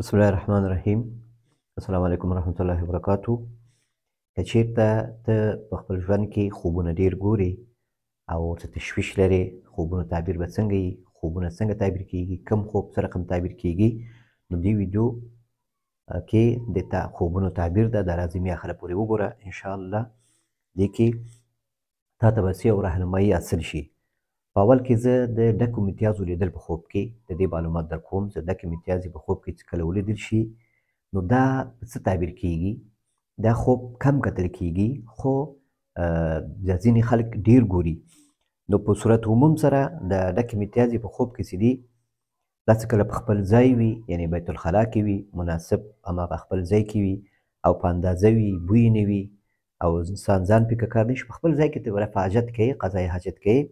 بسم الله الرحمن الرحیم. السلام علیکم ورحمت الله وبرکاتو. که چیرته ته په خپل ژوند کې خوبونه ډیر ګورې او ورته تشویش لرې، خوبونو تعبیر به څنګه وي، خوبونه څنګه تعبیر کیږي، کم خوب څه رقم تعبیر کیږي، نو دې ویډیو کې د تا خوبونو تعبیر ده، دا لازمي اخره پورې وګوره. انشاءالله دې کې تا ته به څه یو رهنمایي حاصل شي. په اول کې زه د ډکو امتیازو لیدل په خوب کې د دې معلومات در کوم. چې ډکې امتیازې په خوب کې چې کله ولیدل شي نو دا څه تعبیر کیږي. دا خوب کم کتل کیږي، خو ځینې خلک ډیر ګوري. نو په صورت عموم سره د ډکې امتیازې په خوب کې چې دي، دا څه کله په خپل ځای وي، یعنی بیت الخلا کې وي، مناسب هماغه خپل ځای کې وي او په اندازه وي، بوی نه وي او انسان ځان پې ککړ نه شي، په خپل ځای کې ته رفع حاجت کوي، قضای حاجت کوي،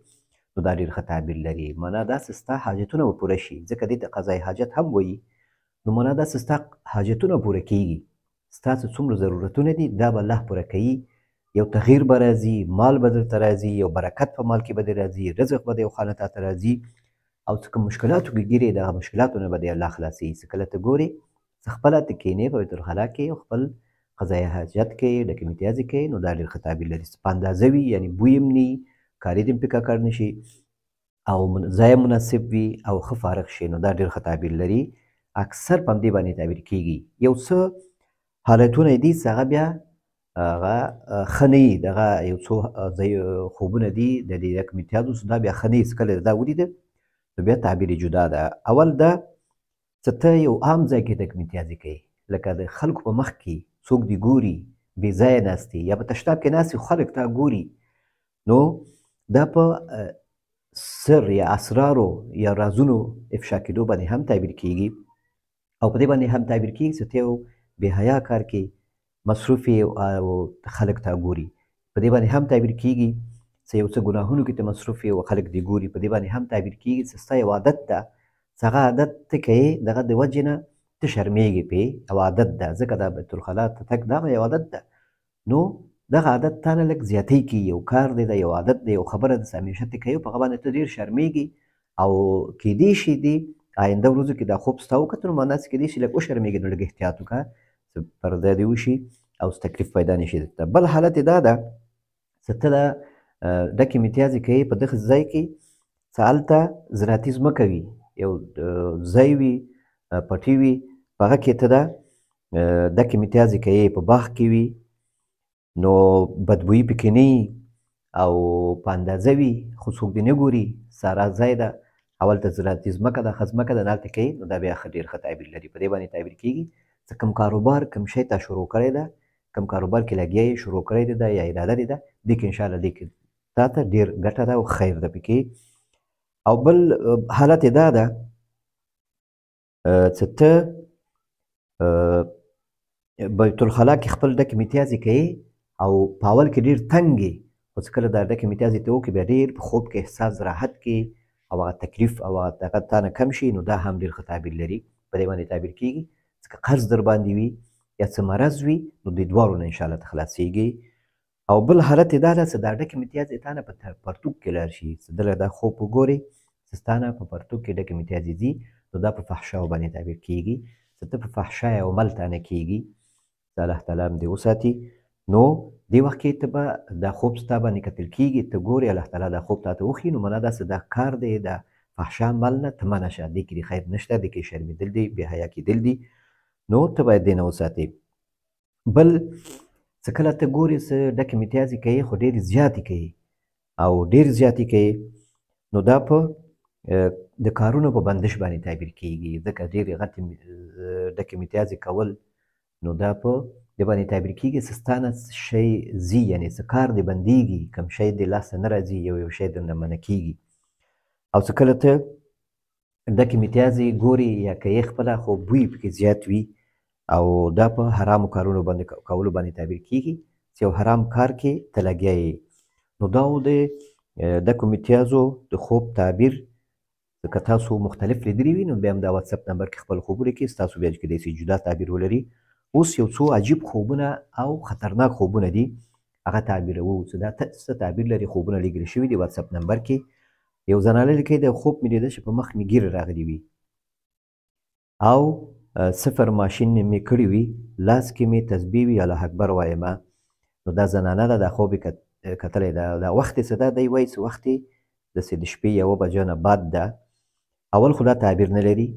نو دا ډېر ښه تعبیر لري. معنا دا چې ستا حاجتونه به پوره شي، ځکه دې ته قضای حاجت هم وایي. نو معنا دا چې ستا حاجتونه پوره کیږي، ستا چې څومره ضرورتونه دي دا به الله پوره کوي. یو تغییر به راځي، مال به درته راځي، یو برکت په مال کې به دې راځي، رزق به د یو خانه تا ته راځي، او څه کوم مشکلاتو کې ګیرې دغه مشکلاتو نه به دې الله خلاصوي. څه کله ته ګورې څه خپله ته کښېنې په بیت الخلا کې او خپل قضای حاجت کوې، ډکې امتیازې کوې، نو دا ډېر ښه تعبیر لري. په اندازه وي، یعنې بوی هم نه وي، کاري دې هم پې ککړ نه شي او ځای مناسب وي او ښه فارغ شي، نو دا ډېر ښه تعبیر لري. اکثر په همدې باندې تعبیر کیږي. یو څه حالتونه دي چې هغه بیا هغه ښه نه وي، دغه یو څو ځای خوبونه دي د دې ډک امتیازو، دا بیا ښه نه وي. چې کله دا ولیده نو بیا تعبیر یې جدا ده. اول دا چې ته یو عام ځای کې ډک امتیازې کوې، لکه د خلکو په مخ کې څوک دې ګوري، بې ځایه ناست یا په تشناب کې ناست خلک تا ګوري، نو دا په سر یا اسرارو یا رازونو افشا کېدو باندې هم تعبیر کیږي. او په دې باندې هم تعبیر کیږي چې ته یو بې حیا کار کې مصروف یې او خلک تا ګوري. په دې باندې هم تعبیر کیږي چې یو څه ګناهونو کې ته مصروف یې او خلک دې ګوري. په دې باندې هم تعبیر کیږي چې ستا یو عادت ده، چې هغه عادت ته کوې، دغه د وجې نه ته شرمېږې پې، او عادت ده، ځکه دا بیت الخلا ته تګ دا یو عادت ده، نو دغه عادت تا نه لږ زیاتی کوي. یو کار دی، دا یو عادت دی، یو خبره ده چې همیشه ته کوې، په هغه باندې ته ډېر شرمېږې او کیدی شي دې آینده ورځو کې دا خوب ستا وکتل، نو معنا چې کیدی شي لږ وشرمېږې، نو لږ احتیاط وکړه چې پرده دې وشي او څه تکلیف پیدا نه شي درته. بل حالت یې دا ده چې ته دا ډکې امتیازې کوې په دغه ځای کې چې هلته زراعتي ځمکه وي، یو ځای وي، پټي وي، په هغه کې ته دا ډکې امتیازې کوې، په باغ کې وي، نو بدبویي پکې نه وي او په اندازه وي، خو څوک دې نه ګوري، سارا ځای ده، اول ته زراعتي ځمکه ده، ښه ځمکه ده، هلته کوې، نو دا بیا ښه ډېر ښه تعبیر لري. په دې باندې تعبیر کیږي چې کوم کاروبار کوم شی تا شروع کړی ده، کوم کاروبار کې لګیا یې، شروع کړی دی ده یا اراده دې ده، دې کې انشاءالله دې کې تا ته ډېر ګټه ده او خیر ده پکې. او بل حالت یې دا ده چې ته بیت الخلا کې خپل ډکې امتیازې کوې او په اول کې ډېر تنګ یې، خو چې کله دا ډکې امتیازې ته وکړې بیا ډېر په خوب کې احساس راحت کې او هغه تکلیف او هغه دغه تا نه کم شي، نو دا هم ډېر ښه تعبیر لري. په دې باندې تعبیر کیږي چې که قرض در باندې وي یا څه مرض وي، نو دې دواړو نه انشاءالله ته خلاصېږي. او بل حالت یې دا ده چې دا ډکې امتیازې تا نه په پرتوګ کې لاړ شي، چې دله دا خوب وګورې چې ستا نه په پرتوګ کې ډکې امتیازې ځي، نو دا په فحشاو باندې تعبیر کیږي چې ته په فحشا او عمل تا نه کیږي، چې الله تعالی هم دې وساتي. نو دې وخت کې ته به دا خوب ستا باندې کتل کیږي، ته ګورې الله تعالی دا خوب تا ته وښیي، نو معنا دا چې دا کار دی، دا فحشا عمل نه ته منع شه، دې کې دې خیر نشته، دې کې شرمېدل دي، بې حیا کېدل دي، نو ته باید دې نه وساتې. بل چې کله ته ګورې چې ډکې امتیازې کوې، خو ډېرې زیاتې کوې او ډېر زیاتې کوې، نو دا په د کارونو په بندش باندې تعبیر کیږي، ځکه ډېرې غټې ډکې امتیازې کول، نو دا په دې باندې تعبیر کیږي چې ستا نه شی ځي، یعنې څه کار دې بندېږي، کوم شی دې لاسته نه راځي، یو یو شی درنه منع کیږي. او څه کله ته ډکې امتیازې ګورې یا کوې خپله، خو بوی پکې زیات وي، او دا په حرامو کارونو باندې کولو باندې تعبیر کیږي چې یو حرام کار کې ته لګیا یې. نو دا و د ډکو امتیازو د خوب تعبیر. که تاسو مختلف لیدلي وي نو بیا هم دا واتساپ نمبر کې خپل خوب ولیکئ، ستاسو بیا کېدای شي جدا تعبیر ولري. اوس یو څو عجیب خوبونه او خطرناک خوبونه دي، هغه تعبیروو چې دا څه تعبیر لري. خوبونه لیږل شوي دي واتساپ نمبر کې. یو زنانه لیکي د خوب مې لیده چې په مخ مې ږیره راغلي وي او صفر ماشین مې کړی وي، لاس کې مې تسبیح وي، الله اکبر وایم. نو دا زنانه ده، دا خوب یې کتلی ده. دا وخت یې څه ده؟ دی وایي چې وخت یې داسې د شپې 1 بجه نه بعد ده. اول خو دا تعبیر نه لري،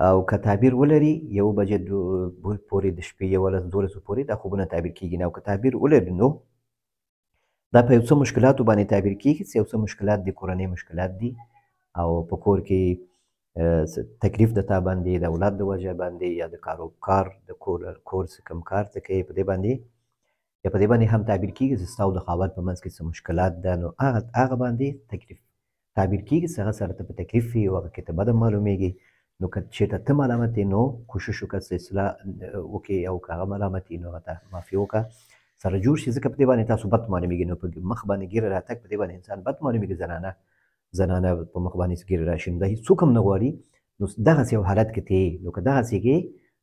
او که تعبیر ولري 1 بجه پورې د شپې 11 12 پورې دا خوبونه تعبیر کېږي نه. او که تعبیر ولري نو دا په یو څه مشکلاتو باندې تعبیر کېږي، چې یو څه مشکلات دي، کورنۍ مشکلات دي، او په کور کې تکلیف د تا باندې، د اولاد د وجه باندې، یا د کاروکار د کور څه کم کار ته کوي په دې باندې، یا په دې باندې هم تعبیر کېږي چې ستا او د خاوند په منځ کې څه مشکلات ده، نو هغه باندې تکلیف تعبیر کېږي چې هغه سره ته په تکلیف وي او هغه کې ته بده معلومېږي. نو که چېرته ته ملامت یې نو کوشش وکړه چې اصلاح وکړې، او که هغه ملامت یې نو هغه ته معافي وکړه، سره جوړ شي، ځکه په دې باندې تاسو بد معلومېږي. نو په مخ باندې ږیره راتګ په دې باندې انسان بد معلومېږي، زنانه په مخ باندې ږیره راشي، نو دا هېڅوک هم نه غواړي. نو دغسې یو حالت کې ته یې، نو که دغسې کې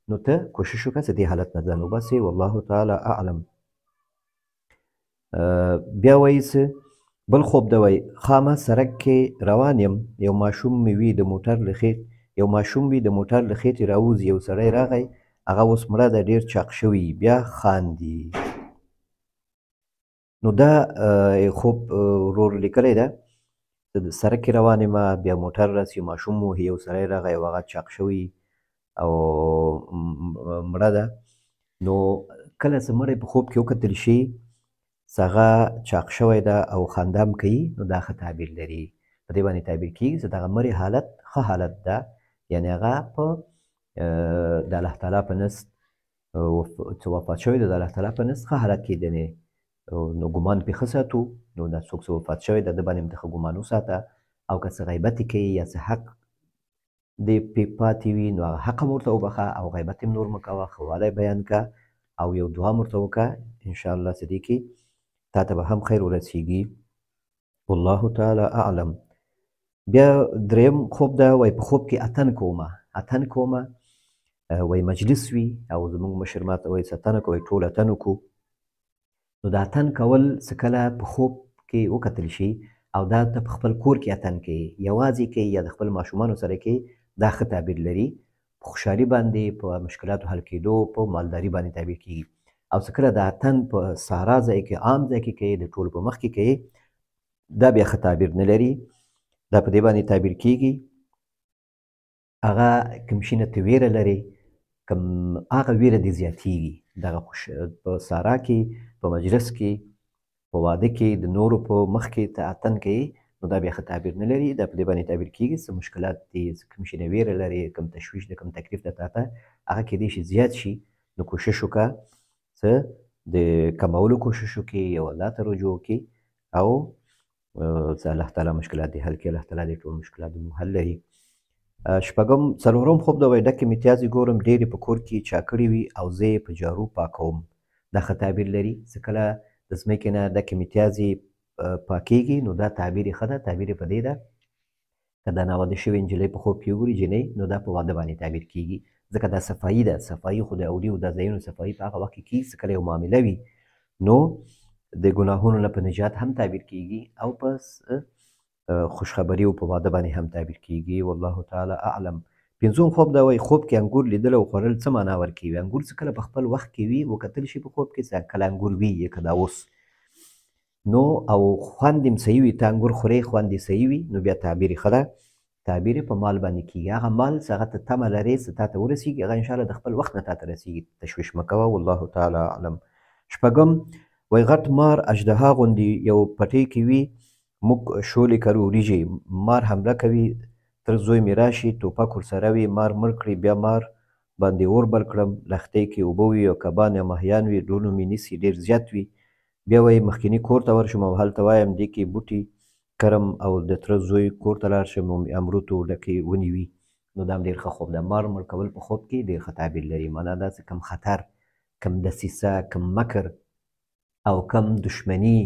نو ته کوشش وکړه چې دې حالت نه ځان وباسې. والله تعالی اعلم. بیا وایي چې بل خوب دی، وایي خامه سړک کې روان یم، یو ماشوم مې وي د موټر له خېټې، یو ماشوم وي د موټر له خېټې راوځي، یو سړی راغی، هغه اوس مړه ده، ډېر چاق شوی، بیا خاندي. نو دا خوب ورور لیکلی ده، سړک کې روان یم، بیا موټر راسي، ماشوم وهي، یو سړی راغی او هغه چاق شوی او مړه ده. نو کله چې مړی په خوب کې وکتل شي چې هغه چاق شوی ده او خندا هم کوي، نو دا ښه تعبیر لري. په دې باندې تعبیر کېږي چې دغه مړی حالت ښه حالت ده، یعنې هغه په د الله تعالی په نزد چې وفات شوی ده، د الله تعالی په نزد ښه حالت کې دی، نو ګمان پرې ښه ساتو. نو دا څوک چې وفات شوی ده، ده باندې هم د ښه ګمان وساته، او که څه غیبت یې کوي یا څه حق دې پرې پاتې وي، نو هغه حق هم ورته وبخښه، او غیبت هم نور مه کوه، ښه والی بیان که او یو دعا هم ورته وکړه، انشاءالله چې دې کې تا ته به هم خیر ورسېږي. والله تعالی اعلم. بیا دریم خوب ده، وایي په خوب کې اتن کومه، اتن کومه، وایي مجلس وي او زموږ مشر ماته وایي چې اتن وکړه، وایي ټول اتن وکړو. نو د اتن کول څه کله په خوب کې وکتل شي او دا ته په خپل کور کې اتن کوي، یوازې کوي یا د خپل ماشومانو سره کوي، دا ښه تعبیر لري. په خوشحالي باندې، په مشکلاتو حل کېدو، په مالداري باندې تعبیر کېږي. او څه کله د اتن په سارا ځای کې، عام ځای کې کوي، د ټولو په مخ کې کوي، دا بیا ښه تعبیر نه لري. دا په دې باندې تعبیر کېږي هغه کوم شي نه ته ویره لرې، کوم هغه ویره دې زیاتېږي. دغه په سارا کې، په مجلس کې، په واده کې، د نورو په مخ کې ته اتن کوي، نو دا بیا ښه تعبیر نه لري. دا په دې باندې تعبیر کېږي څه مشکلات دي، څه کوم شي نه ویره لرې، کوم تشویش دی، کوم تکلیف دی تا ته، هغه کېدای شي زیات شي. نو کوشش وکړه څه د کمولو کوشش وکړي، یو الله ته رجوع وکړي، او څه الله تعالی مشکلات دې حل کړي. الله تعالی دې ټول مشکلات مو حل لري. شپږم څلورم خوب ده، وایي ډکې متیازې ګورم، ډېرې په کور کې چا کړې وي او زه یې په جارو پاکوم. دا ښه تعبیر لري. څه کله د ځمکې نه ډکې متیازې پاکېږي، نو دا تعبیر یې ښه ده. تعبیر یې په دې ده که دا ناواده شوې نجلۍ په خوب کې وګوري جینۍ، نو دا په واده باندې تعبیر کېږي، ځکه دا صفایي ده. صفایي خو د اولیو د ځایونو صفایي په هغه وخت کې کېږي چې کله یو معامله وي، نو د ګناهونو نه په نجات هم تعبیر کېږي، او په خوشخبری او په واده باندې هم تعبیر کېږي. والله تعالی اعلم. پنځم خوب دا وایي خوب کې انګور لیدل او خوړل څه معنا ورکوي؟ انګور څه کله په خپل وخت کې وي، وکتل شي په خوب کې څه کله انګور وي یې که دا اوس، نو او خوند یې صحیح وي، ته انګور خورې خوند یې صحیح وي، نو بیا تعبیر یې ښه ده. تعبیر یې په مال باندې کېږي، هغه مال چې هغه ته تمه لرې چې تا ته ورسېږي، هغه انشاءالله د خپل وخت نه تا ته رسېږي، تشویش مه کوه. والله تعالی اعلم. شپږم وایي غټ مار اژدها غوندې یو پټۍ کې وي، موږ شولې کرو وریجې، مار حمله کوي، تر زوی مې راشي، ټوپک ورسره وي، مار مړ کړي، بیا مار باندې اور بل کړم، لښتۍ کې اوبه وي او کبان یا ماهیان وي، ډولو مې نیسي، ډېر زیات وي. بیا وایي مخکیني کور ته ورشم او هلته وایم دې کې بوټي کرم او د تره زوی کور ته لاړ شم او مې امروتو ډکې ونې وي. نو دا هم ډېر ښه خوب ده. مار مړ کول په خوب کې ډېر ښه تعبیر لري، معنا دا چې کم خطر، کم دسیسه، کم مکر او کم دشمني،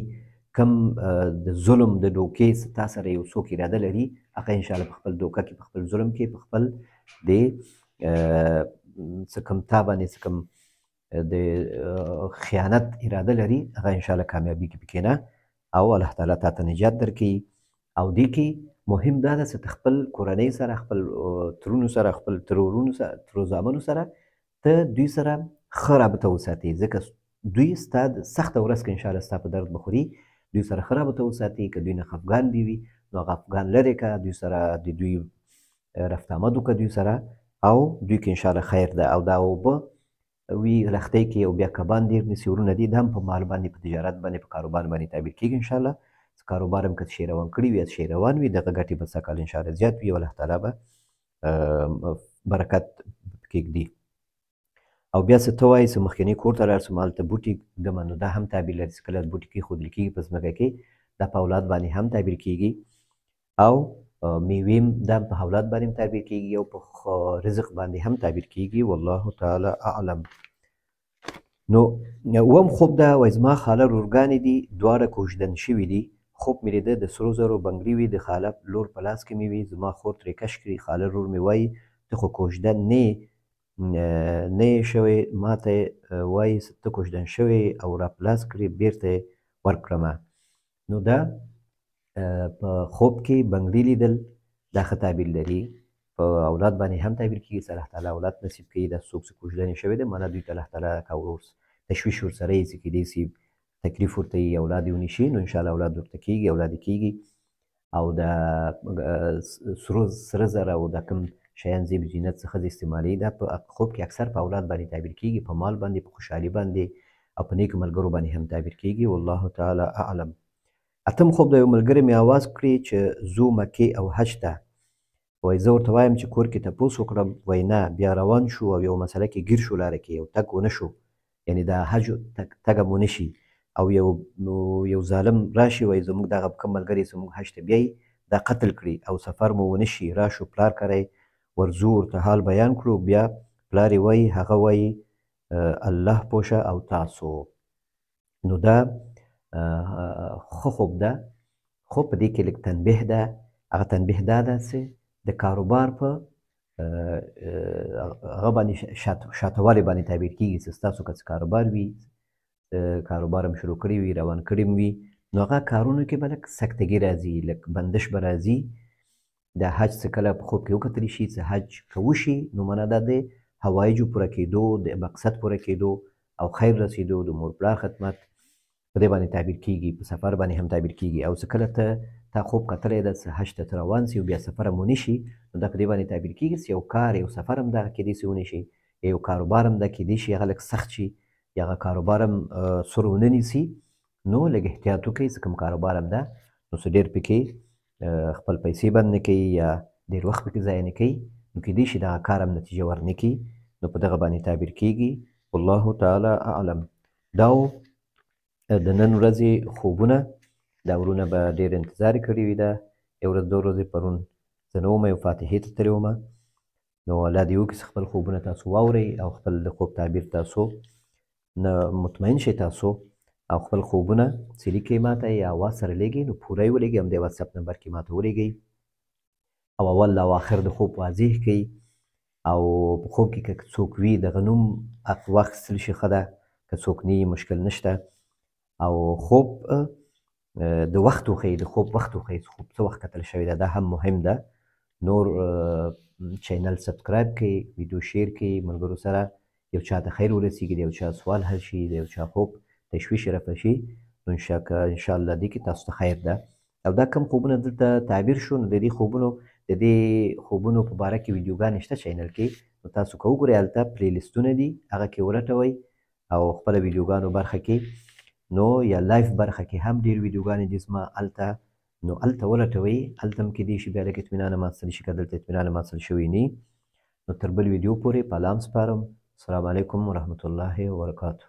کم د ظلم د دوکې څه تا سره یو څوک اراده لري، هغه انشاءالله په خپل دوکه کې، په خپل ظلم کې، په خپل د څه کم تا باندې څه کم د خیانت اراده لري، هغه انشاءالله کامیابي کې پکې نه، او الله تعالی تا ته نجات درکوي. او دې کې مهم دا ده چې ته خپل کورنۍ سره، خپل ترونو سره، خپل ترورونو سره، ترو زامنو سره ته دوی سره ښه رابطه وساتې، ځکه دوی ستا سخته ورځ کې انشاءالله ستا په درد به خوري. دوی سره ښه رابطه وساتې، که دوی نه خفګان دی وي نو هغه خفګان لرې که، دوی سره د دوی رفت آمد وکړه دوی سره، او دوی کې انشاءالله خیر ده. او دا اوبه وي لښتۍ کې او بیا کبان ډېر نیسي ورونه دي، دا هم په مال باندې، په تجارت باندې، په کاروبار باندې تعبیر کېږي انشاءالله. څه کاروبار هم که څه شی روان کړي وي یا څه شی روان وي، دغه ګټې به سږکال انشاءالله زیات وي او الله تعالی به برکت پکې ږدي. او بیا څه ته وایې چې مخکني کور ته لاړ شم هلته بوټي ږدمه، نو دا هم تعبیر لري چې کله بوټي کېښودل کېږي په ځمکه کې، دا په اولاد باندې هم تعبیر کېږي. او میوې دا په اولاد باندې هم تعبیر کېږي او په رزق باندې هم تعبیر کېږي، والله تعالی اعلم. نو اووم خوب ده، وایي زما خاله رورګانې دي، دواړه کوژدن شوي دي. خوب مې لیده د سرو زرو بنګړي وي، د خاله لور په لاس کې مې وي، زما خور ترې کش کړي، خاله رور مې وایي ته خو کوژدن نه یې شوې، ما ته وایي ته کوژدن شوې او را په لاس کړې، بېرته یې ورکړمه. نو دا په خوب کې بنګړي لیدل دا ښه تعبیر لري، په اولاد باندې هم تعبیر کېږي چې الله تعالی اولاد نصیب کوي. دا څوک چې کوژدنې شوې ده، معنا دوی ته الله تعالی که ورور تشویش ورسره یې چې کېدای شي تکلیف ورته یې اولاد یې ونه شي، نو انشاءالله اولاد ورته کېږي، اولاد یې کېږي. او د سرو سره زر او دا کوم شیان زیب زینت څخه ښځې استعمالوي، دا په خوب کې اکثر په اولاد باندې تعبیر کېږي، په مال باندې، په خوشحالي باندې او په نیکو ملګرو باندې هم تعبیر کېږي، والله تعالی اعلم. اتم خوب د یو ملګري مې اواز کړي چې ځو مکې او حج ته، وایي زه ورته وایم چې کور کې تپوس وکړم، وایي نه، بیا روان شو او یو مسله کې ګیر شو لاره کې او تګ ونه شو، یعنې دا حج تګ هم ونه شي، او یو ظالم راشي وایي زموږ دغه کوم ملګری چې موږ حج ته بیایي دا قتل کړي او سفر مو ونه شي، راشو پلار کره ورځو ورته حال بیان کړو، بیا پلار یې وایي هغه وایي الله پوه او تاسو. نو دا ښه خوب ده، خو په دې کې لږ تنبیه ده. هغه تنبیه دا ده چې د کاروبار په هغه باندې شاتوالي باندې تعبیر کېږي چې ستاسو که څه کاروبار وي، کاروبار هم شروع کړی وي، روان کړی هم وي، نو هغه کارونو کې به لږ سکتګي راځي، لږ بندش به راځي. د حج څه کله په خوب کې وکتل شي چې حج که وشي، نو معنا دا دی حوایجو پوره کېدو، د مقصد پوره کېدو او خیر رسېدو، د مور پلار خدمت په دې باندې تعبیر کېږي، په سفر باندې هم تعبیر کېږي. او څه کله ته تا خوب کتلی ده چې حج ته ته روان سي او بیا سفر هم ونه شي، نو دا په دې باندې تعبیر کېږي چې یو کار یو سفر هم دغه کېدای شي ونه شي، یو کاروبار هم دا کېدای شي هغه لږ سخت شي، یا هغه کاروبار هم سر ونه نیسي، نو لږ احتیاط وکړئ چې کوم کاروبار هم ده نو څه ډېر پکې خپل پیسې بند نه کوي یا ډېر وخت پکې ضایع نه کوي، نو کېدای شي دغه کار هم نتیجه ورنه کړي، نو په دغه باندې تعبیر کېږي، والله تعالی اعلم. دا د نن ورځې خوبونه، دا ورونه به ډېر انتظار کړي وي، دا یو ورځ دوه ورځې پرون زه نه وم، یو فاتحې ته تللی وم، نو الله دې وکړي چې خپل خوبونه تاسو واورئ او خپل د خوب تعبیر تاسو نه مطمئن شئ تاسو، او خپل خوبونه چې لیکئ ما ته یا اواز سره لېږئ نو پوره یې ولېږئ، همدې واتساپ نمبر کې ما ته ولېږئ، او اول او آخر د خوب واضح کړئ. او په خوب کې که څوک وي دغه نوم واخیستل شي ښه ده، که څوک نه وي مشکل نشته. او خوب د وخت وښیي، د خوب وخت وښیي چې خوب څه وخت کتل شوی ده، دا هم مهم ده. نور چینل سبسکرایب کړئ، ویډیو شیر کړئ ملګرو سره، یو چا ته خیر ورسېږي، د یو چا سوال حل شي، د یو چا خوب تشویش رفع شي، نو انشاءالله دې کې تاسو ته خیر ده. او دا کم خوبونه دلته تعبیر شو، نو د دې خوبونو په باره کې ویډیوګانې شته چینل کې، نو تاسو که وګورئ هلته پلی لیستونه دي، هغه کې ولټوئ او خپله ویډیوګانو برخه کې، نو یا live برخه کې هم ډېر ویډیوګانې دي زما هلته، نو هلته ولټوئ، هلته هم کېدای شي بیا لږ اطمینان هم حاصل شي، که دلته اطمینان هم حاصل شوی نه. نو تر بل ویډیو پورې په الله هم سپارم. السلام علیکم ورحمت الله وبرکاته.